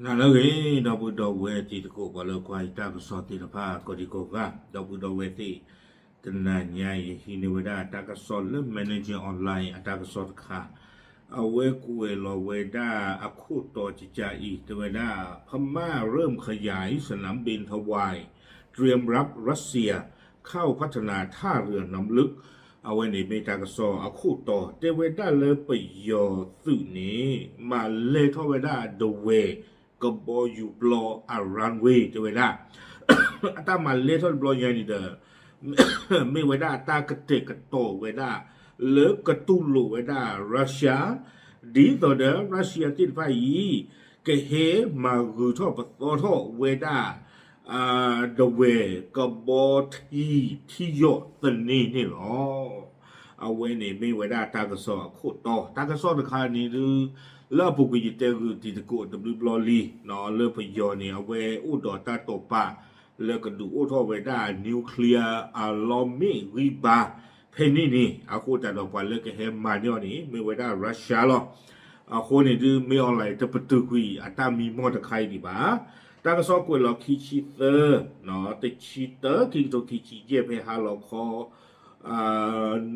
နၤလၢအဂ့ၤ ဒီပုၢ်ဒီဝဲၢ်တံၤသကိး ပှၤလၢကွၢ်ယတၢ်ကစီၣ်သ့ၣ်တဖၣ် ကိးဒံကိးဂၤ ဒီပုၢ်ဒီဝဲၢ်သ့ၣ်, တနၤညါအံၤ ဟံးန့ၢ်ဝဲဒၣ်တၢ်ကစီၣ်လၢ Managing Online အတၢ်ကစီၣ်တခါ, အဝဲကွဲးလီၤဝဲဒၣ်အခိၣ်တီကကးအံၤ တဲဝဲဒၣ် พม่าเริ่มขยายสนามบินทวาย เตรียมรับรัสเซีย เข้าพัฒนาท่าเรือน้ำลึก အဝဲန့ၣ်မ့ၢ်တၢ်ကစီၣ်အခိၣ်တီ တဲဝဲဒၣ်လၢပယီၤသုးန့ၣ် မၤလဲၢ်ထီၣ်ဝဲဒၣ်ဒဝဲၢ်ကဘီယူၤပျီအ runway တဲဝဲဒၣ် အတၢ်မၤလဲၢ်ထီၣ်တဘျီညါန့ၣ်ဒီး မ့ၢ်ဝဲဒၣ်တၢ်ကတဲာ်ကတီၤဝဲဒၣ် လၢကတူၢ်လိာ်ဝဲဒၣ် Russia ဒ်သိးဒီး Russia သ့ၣ်တဖၣ်အံၤ ကဟဲမၤဂုၤထီၣ်ပသီထီၣ်ဝဲဒၣ် ဒဝဲၢ်ကဘီထံထံယီၣ်သန့န့ၣ်လီၤ. အဝဲန့ၣ်မ့ၢ်ဝဲဒၣ်တၢ်ကစီၣ်အခိၣ်တီ, တၢ်ကစီၣ်တခါန့ၣ်ဒုး လၢအပူၤကွံာ်ယတဲဂုာ်တံၤသကိးတဘျုးဘျီလံ, လၢပယီၤန့ၣ် အဝဲအိၣ်ဒီးတၢ်တိာ်ပာ် လၢကဒုးအိၣ်ထီၣ်ဝဲဒၣ် nuclear အလီမ့ၣ်ဂံၢ်ဘါ ဖဲန့ၣ်န့ၣ် အဃိသတးဒီးပှၤလၢကဟဲမၤန့ၢ်အီၤန့ၣ် မ့ၢ်ဝဲဒၣ် Russia လီၤ. အဃိန့ၣ်ဒုး မ့ၢ် online တပတုာ်ကွံာ်အတၢ်မံမီၢ်တခါအံၤဒံးဘၣ်. တၢ်ကစီၣ်ကွဲးလီၤခံဆံသၢ, တဆံတၢ ခံကထိခံဆံယဲၢ် ဖဲဟါလီၤခီ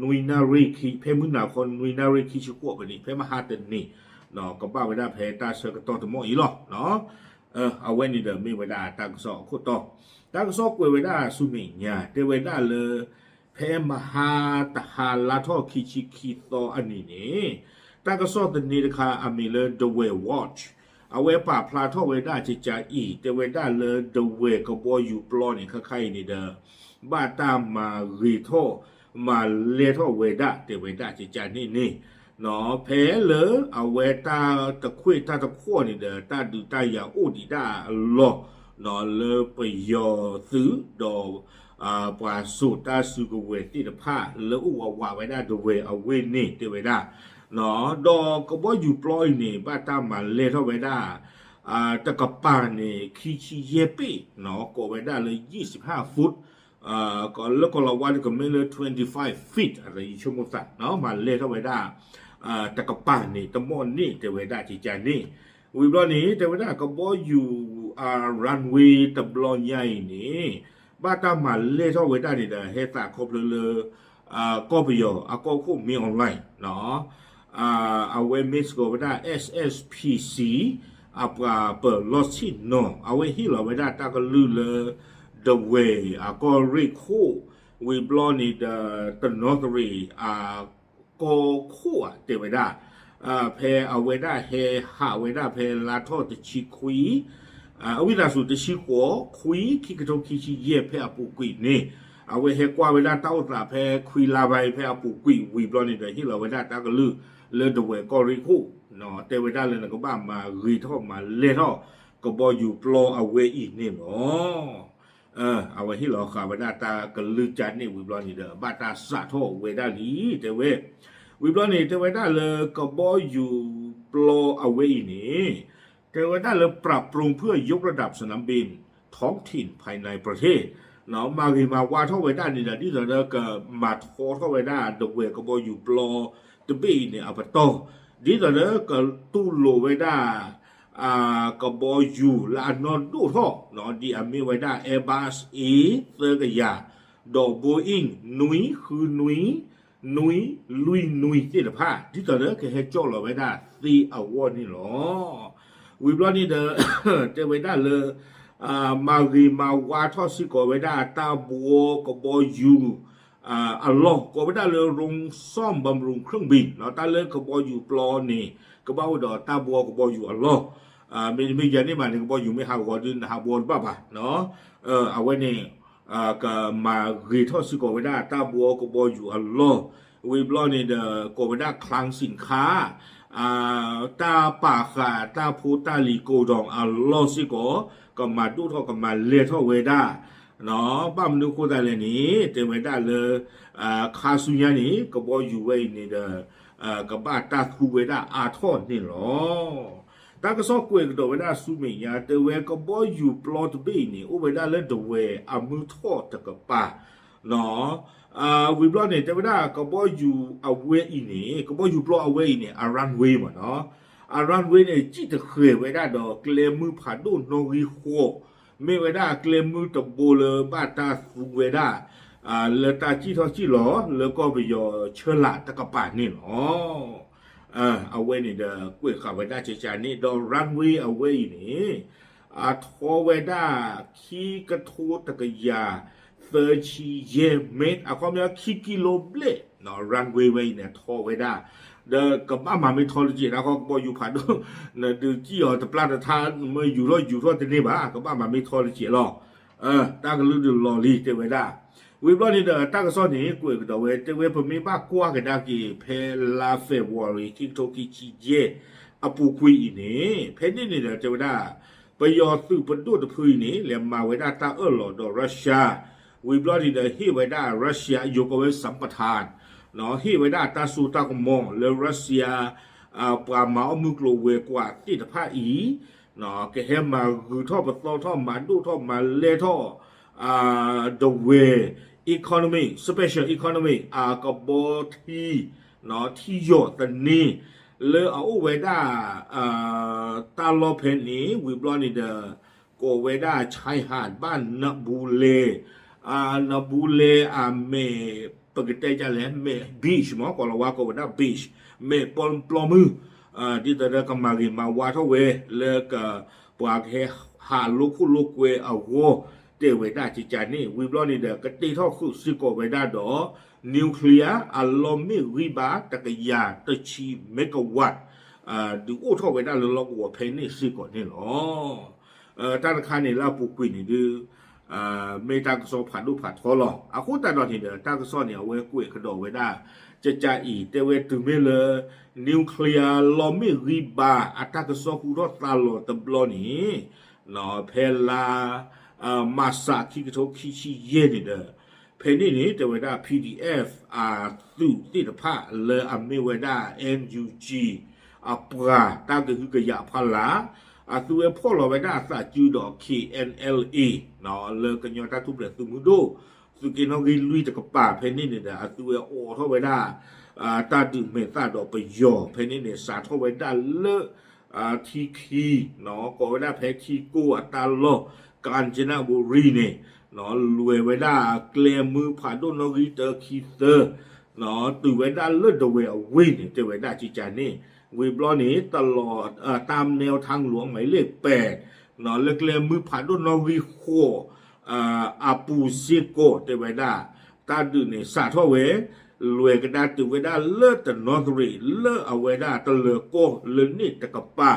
နွံနၣ်ရံၣ်ခံ ဖဲမုၢ်နၤခီနွံနၣ်ရံၣ်ခံဆံဃိးပနံး ဖဲမဟါတနံၤ ကဘၣ်ဝဲဒၣ်ဖဲတၢ်ဆၢကတီၢ်တမီၢ်အံၤလီၤ. အဝဲန့ၣ်ဒီးမ့ၢ်ဝဲဒၣ်တၢ်ကစီၣ်အခိၣ်တီ, တၢ်ကစီၣ်ကွဲးဝဲဒၣ်ဆူမဲာ်ညါ တဲဝဲဒၣ်လၢ ဖဲမဟါတဟါလါထီၣ်ခံဆံခံသီအနံၤန့ၣ် တၢ်ကစီၣ်သန့တခါအမံၤလၢ ဒဝဲၢ် Watch အဝဲပာ်ဖျါထီၣ်ဝဲဒၣ်ကကးအံၤ တဲဝဲဒၣ်လၢဒဝဲၢ်ကဘီယူၤပျီန့ၣ် ခဲခါအံၤန့ၣ်ဒီး ဘၣ်တၢ်မၤဂ့ၤထီၣ် မၤလဲၢ်ထီၣ်ဝဲဒၣ် တဲဝဲဒၣ်ကကးန့ၣ်န့ၣ် ဖဲလၢအဝဲတၢ်တခွဲးတၢ်တခွီၣ်န့ၣ်ဒီး တၢ်ဒုးတၢ်ယၤအိၣ်ဒံးဒၣ်အလီၢ် လၢပယီၤသုးဒီး ပှၤစိာ်တၢ်စုကဝဲၤသ့ၣ်တဖၣ် လၢအိၣ်ဝးဝးဝဲဒၣ်ဒဝဲၢ်အဝ့ၢ်န့ၣ် တဲဝဲဒၣ် ဒီးကဘီယူၤပျီအံၤန့ၣ် ဘၣ်တၢ်မၤလဲၢ်ထီၣ်ဝဲဒၣ် တကပၤန့ၣ် ခံဆံယဲၢ်ပ့ၣ် ကိးဝဲဒၣ်လၢ ယံၣ်စံးဖး foot လၢကီၢ်လီၤဝါတကမ့ၢ်လၢ twenty five feet အတယဆိကမိၣ်သး မၤလဲၢ်ထီၣ်ဝဲဒၣ် တကပၤန့ၣ် တမီၢ်န့ၣ် တဲဝဲဒၣ်ကကးန့ၣ် ဝံၤဘျီန့ၣ် တဲဝဲဒၣ်ကဘီယူၤ runway တဘျီညါအံၤန့ၣ် ဘၣ်တၢ်မၤလဲၢ်ထီၣ်ဝဲဒၣ်န့ၣ်ဒီး ဟဲသးခီဖျိလၢ ကီၢ်ပယီၤအကီၢ်ခိၣ် မ့ၢ် online အဝဲမ့ၢ်စ့ၢ်ကီးဝဲဒၣ် SSPC အပှၤပၢၤလီၢ်ဆ့ၣ်နီၤ အဝဲဟ့ၣ်လီၤဝဲဒၣ်တၢ်ကလုၢ်လၢ ဒဝဲၢ်အကီၢ်ရ့ၣ်ခိၣ် ဝံၤဘျီန့ၣ်ဒီး တနီသရံၣ်အကီၢ်ခိၣ်ဧါ တဲဝဲဒၣ် ဖဲအဝဲဒၣ်ဟဲဟးဝဲဒၣ်ဖဲလါထီၣ်တဆံခွံ အဝံသးစူၤ တဆံဃိး ခွံ ခံကထိခံဆံယဲၢ် ဖဲအပူၤကွံာ်န့ၣ် အဝဲဟဲကွၢ်ဝဲဒၣ်တၢ်အိၣ်သးဖဲခွံလါဘၣ် ဖဲအပူၤကွံာ်ဝံၤဘျီန့ၣ်ဒီး ဟ့ၣ်လီၤဝဲဒၣ်တၢ်ကလုၢ်လၢဒဝဲၢ်ကီၢ်ရ့ၣ်ခိၣ် တဲဝဲဒၣ်လၢနကဘၣ်မၤဂ့ၤထီၣ်မၤလဲၢ်ထီၣ် ကဘီယူၤပျီအဝဲအံၤန့ၣ်လီၤ. အဝဲဟ့ၣ်လီၤဃာ်ဝဲဒၣ်တၢ်ကလုၢ်ကန့ၣ်ဝံၤဘျီန့ၣ်ဒီး ဘၣ်တၢ်စးထီၣ်ဝဲဒၣ်လံ တဲဝဲ ဝံၤဘျီန့ၣ် တဲဝဲဒၣ်လၢကဘီယူၤပျီအဝဲအံၤန့ၣ် တဲဝဲဒၣ်လၢ ปรับปรุงเพื่อยกระดับสนามบินท้องถิ่นภายในประเทศ မၤဂ့ၤမၤဝါထီၣ်ဝဲဒၣ်န့ၣ်ဒီး ဒ်သိးဒီးကမၤထီထီၣ်ဝဲဒၣ် ဒဝဲၢ်ကဘီယူၤပျီတဘ့ၣ်အံၤန့ၣ် အပတီၢ် ဒ်သိးဒီးကတူၢ်လိာ်ဝဲဒၣ် ကဘီယူၤလၢအနီၢ်ဒိၣ်ထီၣ် ဒ်အမ့ၢ်ဝဲဒၣ် Airbus A သၢကယၤ ဒီး Boeing နွံဃုနွံ နွံလွံၢ်နွံသ့ၣ်တဖၣ် ဒ်သိးဒီးကဟဲကၠီၣ်လီၤဝဲဒၣ်သ့အဂီၢ်န့ၣ်လီၤ. ဝံၤဘျီန့ၣ်ဒီး တဲဝဲဒၣ်လၢ မၤဂ့ၤမၤဝါထီၣ်စ့ၢ်ကီးဝဲဒၣ်တၢ်ဘှီကဘီယူၤ အလီၢ် ကိးဝဲဒၣ်လၢ โรงซ่อมบำรุงเครื่องบิน တၢ်လၢကဘီယူၤပျီန့ၣ် ကဘၣ်အိၣ်ဒီးတၢ်ဘှီကဘီယူၤအလီၢ် မ့တမ့ၢ်ယၤန့ၣ်ဘၣ်န့ၣ် ကဘီယူၤမ့ၢ်ဟးဂီၤဒုး နဟးဘှီတဘၣ်ဘၣ် အဝဲန့ၣ် ကမၤဂ့ၤထီၣ်စ့ၢ်ကီးဝဲဒၣ်တၢ်ဘှီကဘီယူၤအလီၢ် ဝံၤဘျီန့ၣ်ဒီး ကိးဝဲဒၣ် คลังสินค้า တၢ်ပာ်ဃာ်တၢ်ဖိတၢ်လံၤကိးဒီးအလီၢ်စ့ၢ်ကီး ကမၤဒိၣ်ထီၣ်ကမၤလဲၢ်ထီၣ်ဝဲဒၣ် ဘၣ်မနုၤအဃိသတးလဲၣ်န့ၣ် တဲဝဲဒၣ်လၢ ခါဆူညါန့ၣ် ကဘီယူၤဝဲအံၤန့ၣ်ဒီး ကဘၣ်တၢ်သူဝဲဒၣ်အါထီၣ်န့ၣ်လီၤ. တၢ်ကစီၣ်ကွဲးကဒီးဝဲဒၣ်ဆူမဲာ်ညါ တဲဝဲကဘီယူၤပျီတဘ့ၣ်အံၤန့ၣ် အိၣ်ဝဲဒၣ်လၢဒဝဲၢ်အမုၢ်ထီၣ်တကပၤ ဝံၤဘျီန့ၣ် တဲဝဲဒၣ်ကဘီယူၤအဝဲအံၤန့ၣ် ကဘီယူၤပျီအဝဲအံၤန့ၣ် အ runway မ့ၢ်နီၤ အ runway န့ၣ် စံၣ်တဃဲၤဝဲဒၣ်ဒီးကျဲမုၢ်ဖးဒိၣ်နီၣ်ဂံၢ်ဃိး, မ့ၢ်ဝဲဒၣ်ကျဲမုၢ်တဘိလၢဘၣ်တၢ်သူဝဲဒၣ် လၢတၢ်စံၣ်ထီၣ်စံၣ်လီၤလၢကီၢ်ပယီၤဆၢလာ်တကပၤန့ၣ်လီၤ. အဝဲန့ၣ်ဒီးကွဲးဃာ်ဝဲဒၣ်ကကန့ၣ် ဒီး runway အဝဲအံၤန့ၣ် အထီဝဲဒၣ် ခံကထိတကယၤ သၢဆံယဲၢ် မ့ၢ် အခီပညီ ခံကံလိဘျဲၣ် runway ဝဲအံၤန့ၣ် ထီဝဲဒၣ် ဒီးကဘၣ်မၤမ့ၢ်ထီတကဲး တၢ်ခီကဘီယူၤဖးဒိၣ် နဒုးစံၣ်အီၤတပျၢ်တထါ မ့ၢ်ယူၤထီၣ်ယူၤထီၣ်တန့ၢ်ဘၣ် ကဘၣ်မၤမ့ၢ်ထီတကဲးလီၤ. တၢ်ကလုၢ်ဒုးလီၤလံ တဲဝဲဒၣ်. ဝံၤဘျီန့ၣ်ဒီး တၢ်ကစီၣ်န့ၣ် ကွဲးကဒီးဝဲ တဲဝဲ ပမ့ၢ်ဘၣ်ကွၢ်ကဒါက့ၤ ဖဲလါ February ခံကထိခံဆံယဲၢ် အပူၤကွံာ်အံၤန့ၣ် ဖဲန့ၣ်န့ၣ်ဒီး တဲဝဲဒၣ် ပယီၤသုးပဒိၣ်တဖုအံၤန့ၣ် လဲၤမၤဝဲဒၣ်တၢ်အၢၣ်လီၤဒီး Russia, ဝံၤဘျီန့ၣ်ဒီး ဟ့ၣ်ဝဲဒၣ် Russia ယိၤကီၢ်ဝဲ စၣ်ပထၣ် ဟ့ၣ်ဝဲဒၣ်တၢ်စိတၢ်ကမီၤလၢ Russia ပှၤမၤအီၣ်မုၢ်ကျိၤဝဲၤကွာ်သ့ၣ်တဖၣ်အံၤ ကဟဲမၤဂုာ်ထီၣ်ပသီထီၣ် မၤဒိၣ်ထီၣ် မၤလဲထီၣ် ဒဝဲၢ် economy, special economy အကဘီထံ ထံယီၢ်သန့ လၢအအိၣ်ဝဲဒၣ် တၢ်လီၢ်ဖဲန့ၣ် ဝံၤဘျီန့ၣ်ဒီး ကိးဝဲဒၣ် ချဲဟး ဘၣ်နဘူးလဲ နဘူးလဲအမဲာ် ပကတဲဒ်လဲၣ် မဲာ် beach မ့ၢ် ကိးလီၤဝါကိးဝဲဒၣ် beach မဲာ်ပျီမုၢ် ဒ်သိးဒီးကမၤဂ့ၤမၤဝါထီၣ်ဝဲ လၢက ပှၤကဟဲဟးလိခိၣ်လိကွဲအဂီၢ် တဲဝဲဒၣ်ကကန့ၣ် ဝံၤဘျီန့ၣ်ဒီး ကတ့ထီၣ်ဃုာ်စ့ၢ်ကီးဝဲဒၣ်ဒီး nuclear အလီၢ်မ့ၣ်ဂံၢ်ဘါ တကယၤတဆံ megawatt ဒုးအိၣ်ထီၣ်ဝဲဒၣ်လၢလီၢ်ကဝီၤဖဲန့ၣ်စ့ၢ်ကီးန့ၣ်လီၤ. တၢ်တခါန့ၣ်လၢအပူၤကွံာ်န့ၣ်ဒုး မ့ၢ်တၢ်ကစီၣ်ဖးဒိၣ်ဖးထီလီၤ. အဃိသတးဒီးန့ၣ်ဒီး တၢ်ကစီၣ်န့ၣ် အဝဲကွဲးကဒီးဝဲဒၣ် ကကအံၤ တဲဝဲတုၤမ့ၢ်လၢ nuclear လီၢ်မ့ၣ်ဂံၢ်ဘါ အတၢ်ကစီၣ်ဟူထီၣ်သါလီၤတဘျီန့ၣ် ဖဲလါ မၢ်ၡး ခံကထိခံဆံယဲၢ်န့ၣ်ဒီး ဖဲန့ၣ်န့ၣ် တဲဝဲဒၣ် PDF အသုးသ့ၣ်တဖၣ်လၢအမ့ၢ်ဝဲဒၣ် NUG အပှၤတၢ်ကဟုကယာ်အဖီလာ် အသုဝဲဖီၣ်လီၤဝဲဒၣ်အသးစုဒီး KNLA လၢကညီတၢ်ထူၣ်ဖျဲးသုးမုၢ်ဒိၣ် သုးက့နီၣ်ဂံၢ်လွံၢ်တကပၤ ဖဲန့ၣ်န့ၣ်ဒီး အသုဝဲအိးထီၣ်ဝဲဒၣ် တၢ်ဒုးမဲာ်သၣ်ဒီးပယီၤ ဖဲန့ၣ်န့ၣ် စးထီၣ်ဝဲဒၣ်လၢ ထံခံ ကိးဝဲဒၣ်ဖဲထံကိၢ်အတၢ်လီၢ် ကၣ်စနဘူရံန့ၣ် လဲၤဝဲဒၣ်ကျဲမုၢ်ဖးဒိၣ်နီၣ်ဂံၢ်တၢခံသၢ တုၤဝဲဒၣ်လၢဒဝဲၢ်အဝ့ၢ်န့ၣ် တဲဝဲဒၣ်ကကန့ၣ် ဝံၤဘျီန့ၣ် တလီၤ တၢ်နဲထါလူၤမးလ့ၣ်ပဲာ် လၢကျဲမုၢ်ဖးဒိၣ်နီၣ်ဂံၢ်ဃိး အပူၤစ့ၢ်ကီး တဲဝဲဒၣ် တၢ်ဒုးန့ၣ်စးထီၣ်ဝဲ လဲၤကဒါတုၤဝဲဒၣ်လၢတနီသရံး လၢအဝဲဒၣ်တလၢၤကီၢ်လၢန့ၣ်တကပၤ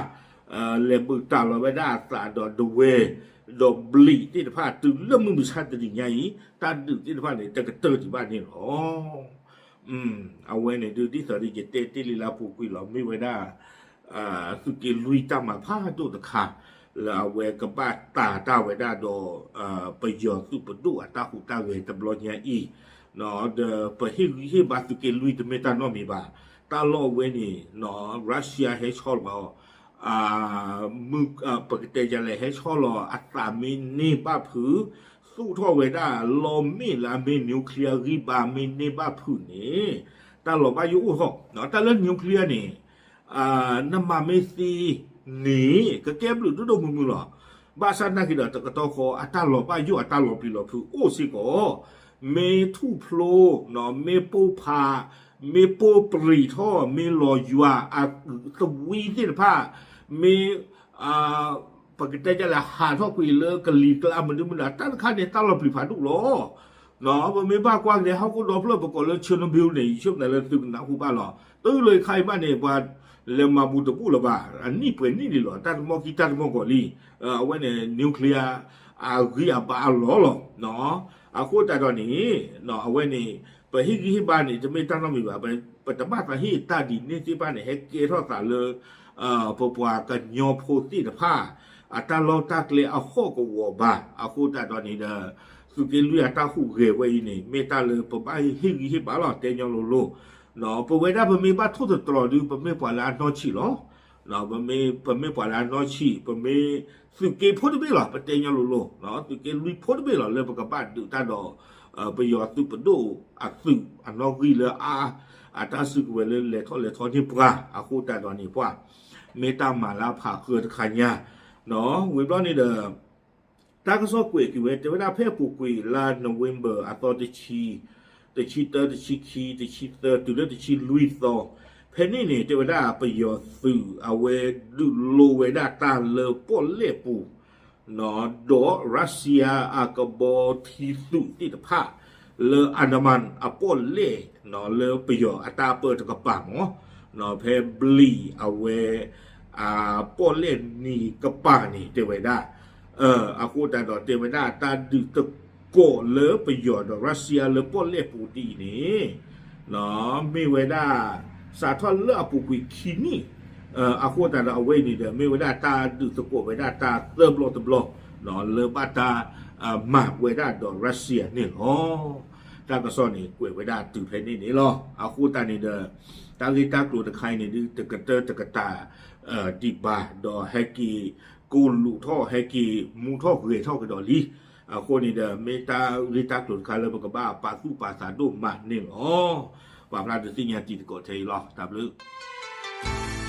လဲၤဘုးတၢ်လီၤဝဲဒၣ်အသးဒီးဒဝဲၢ် ဒီးဘျံးသ့ၣ်တဖၣ် တုၤလၢမုၢ်မဆါတနံၤညါအံၤ တၢ်ဒုးသ့ၣ်တဖၣ်န့ၣ် တကတၢၢ်ဒံးဘၣ်န့ၣ်လီၤ. အဝဲန့ၣ်ဒုး ဒ်သိးဒီးယတဲတ့ၢ်လံလၢအပူၤကွံာ်လီၤ မ့ၢ်ဝဲဒၣ် သုးက့လွံၢ်တၢ်မၤဖးဒိၣ်တခါ လၢအဝဲကဘၣ်တၤတၢ်ဝဲဒၣ်ဒီး ပယီၤသုးပဒိၣ်အတၢ်ဟူးတၢ်ဂဲၤတဘျီညါအံၤ ဒီးပဟ့ၣ်ဂံၢ်ဟ့ၣ်ဘါသုးက့လွံၢ်တမ့ၢ်တၢ်နီတမံၤဘၣ်. တၢ်လီၢ်အဝဲန့ၣ် Russia ဟဲဆီလီၤ မုၢ် ပကတဲယလဲၣ် ဟဲဆီလီၤအသးမ့ၢ်န့ၢ်ဘၣ်ဖုး သူၣ်ထီၣ်ဝဲဒၣ်လီၢ်မ့ၣ်လၢအမ့ၢ် nuclear ဂံၢ်ဘါမ့ၢ်န့ၢ်ဘၣ်ဖုးန့ၣ် တၢ်လီၤဘၣ်ယိၣ်အိၣ်ထီၣ် တၢ်လၢ nuclear န့ၣ် နမၤမ့ၢ်သ့န့ၣ် ကကဲဘျုးဒိၣ်ဒိၣ်မုၢ်မုၢ်လီၤ. ဘၣ်ဆၣ်သနာ်က့ဒီးတကတီၢ်ဃီ အတၢ်လီၤဘၣ်ယိၣ်အတၢ်လီၤပျံၤလီၤဖုးအိၣ်စ့ၢ်ကီး မ့ၢ်ထူၣ်ဖျိ မ့ၢ်ပိၢ်ဖး မ့ၢ်ပိၢ်ပြံးထီၣ် မ့ၢ်လီၤယွၤ အသဝံသ့ၣ်တဖၣ် မ့ၢ် ပကတဲဒ်လဲၣ် ဟးထီၣ်ကွံာ်လၢကလံၤကျါမနုၤမနုၤ တၢ်တခါန့ၣ် တၢ်လီၤပျံၤဖးဒိၣ်လီၤ. ပမ့ၢ်ဘၣ်ကွၢ်က့ၤ ဟီၣ်ခိၣ်ဒီဖျၢၣ် ပကိးလၢ Chernobyl န့ၣ် ယဆိကမိၣ်လၢသုကနၢ်ဟူဘၣ်လီၤ. တုၤလၢခါအံၤဘၣ်န့ၣ် ပှၤလဲၤမၤဘူးတဘူးလၢၤဘၣ် အနံၣ်ပှဲၤနံၣ်လံလီၤ. တၢ်တမီၢ်ခံတၢ်တမီၢ်ကီးလံ အဝဲန့ၣ် nuclear အဂံၢ်အဘါအလီၢ်လီၤ. အဃိသတးဒီးန့ၣ် အဝဲန့ၣ် ပဟ့ၣ်ဂံၢ်ဟ့ၣ်ဘါန့ၣ် တမ့ၢ်တၢ်နီတမံၤဘၣ်. ပတဘၣ်သးဟ့ၣ်တၢ်ဒ်န့ၣ်သ့ၣ်တဖၣ်န့ၣ် ဟဲကဲထီၣ်သးလၢ ပပှၤကညီဖိသ့ၣ်တဖၣ် အတၢ်လီၢ်တၢ်ကျဲအဟီၣ်ကဝီၤဘၣ်. အဃိသတးဒီးန့ၣ်ဒီး သုးက့လွံၢ်အတၢ်ဟူးဂဲၤဝဲအံၤန့ၣ် မ့ၢ်တၢ်လၢပဘၣ်ဟ့ၣ်ဂံၢ်ဟ့ၣ်ဘါလီၤ တဲညီလိၤလိၤ. ပဝဲဒၣ်ပမ့ၢ်ဘၣ်ထိၣ်သတြီၤဒုး ပမ့ၢ်ပှၤလၢအနီၢ်ဆံးလီၤ. ပမ့ၢ်ပှၤလၢအနီၢ်ဆံး ပမ့ၢ်သုးက့ဖိတဘ့ၣ်လီၤ ပတဲညီလိၤလိၤ. သုးက့လွံၢ်ဖိတဘ့ၣ်လီၤ လၢပကဘၣ်ဒုးတၢ်ဒီး ပယီၤသုးပဒိၣ်အသုးအနီၣ်ဂံၢ်လၢအါ အတၢ်စုကဝဲၤလၢလဲၤထီၣ်လဲၤထီန့ၢ်ပှၤ အဃိသတးဒီးန့ၣ်ပှၤ မ့ၢ်တၢ်မၤလၢအဖးဃၢတခါညါ, ဝံၤဘျီန့ၣ်ဒီး တၢ်ကစီၣ်ကွဲးက့ၤဝဲ တဲဝဲဒၣ်ဖဲအပူၤကွံာ်လါ November အသီတဆံ, တဆံတၢ, တဆံခံ, တဆံသၢ, တုၤလၢတဆံလွံၢ်သီ, ဖဲန့ၣ်န့ၣ် တဲဝဲဒၣ်ပယီၤသုးအဝဲဒုးလိဝဲဒၣ်တၢ်လၢပီၣ်လဲၣ်ပူၤ ဒီး Russia အကဘီထံသုးသ့ၣ်တဖၣ် လၢ Andaman အပီၣ်လဲၣ် လၢပယီၤအတၢ်ပၢတကပၤမး, ဖဲဘျံးအဝဲ အပီၣ်လဲၣ်နံၤကပၤန့ၣ် တဲဝဲဒၣ်, အဃိသတးဒီးတဲဝဲဒၣ်တၢ်ဒုးသကိးလၢပယီၤဒီး Russia လၢပီၣ်လဲၣ်ပူၤဒ်အံၤန့ၣ် မ့ၢ်ဝဲဒၣ် စးထီၣ်လၢအပူၤကွံာ်ခံနံၣ်, အဃိသတးဒီးအဝဲအံၤန့ၣ်ဒီး မ့ၢ်ဝဲဒၣ်တၢ်ဒုးသကိးဝဲဒၣ်တၢ်သၢဘျီတဘျီ လၢဘၣ်တၢ်မၤဝဲဒၣ်ဒီး Russia န့ၣ်လီၤ. တၢ်ကစီၣ်န့ၣ် ကွဲးဝဲဒၣ်တုၤဖဲန့ၣ်န့ၣ်လီၤ. အဃိသတးန့ၣ်ဒီး တၢ်ဂ့ၢ်တၢ်ကျိၤတခါအံၤန့ၣ်ဒုး တကတၢၢ်တကတၢၢ် ဒံးဘၣ် ဒီးဟဲက့ၤကိၢ်လူးထီၣ် ဟဲက့ၤမူထီၣ်ဂဲၤထီၣ်ကဒီးလံ. အဃိန့ၣ်ဒီး မ့ၢ်တၢ်ဂ့ၢ်တၢ်ကျိၤတခါလၢပကဘၣ်ပာ်သူၣ်ပာ်သးဒိၣ်မးန့ၣ်လီၤ. ပာ်ဖျါဒုးသ့ၣ်ညါတံၤသကိးထဲအံၤလီၤ. တၢ်ဘျုး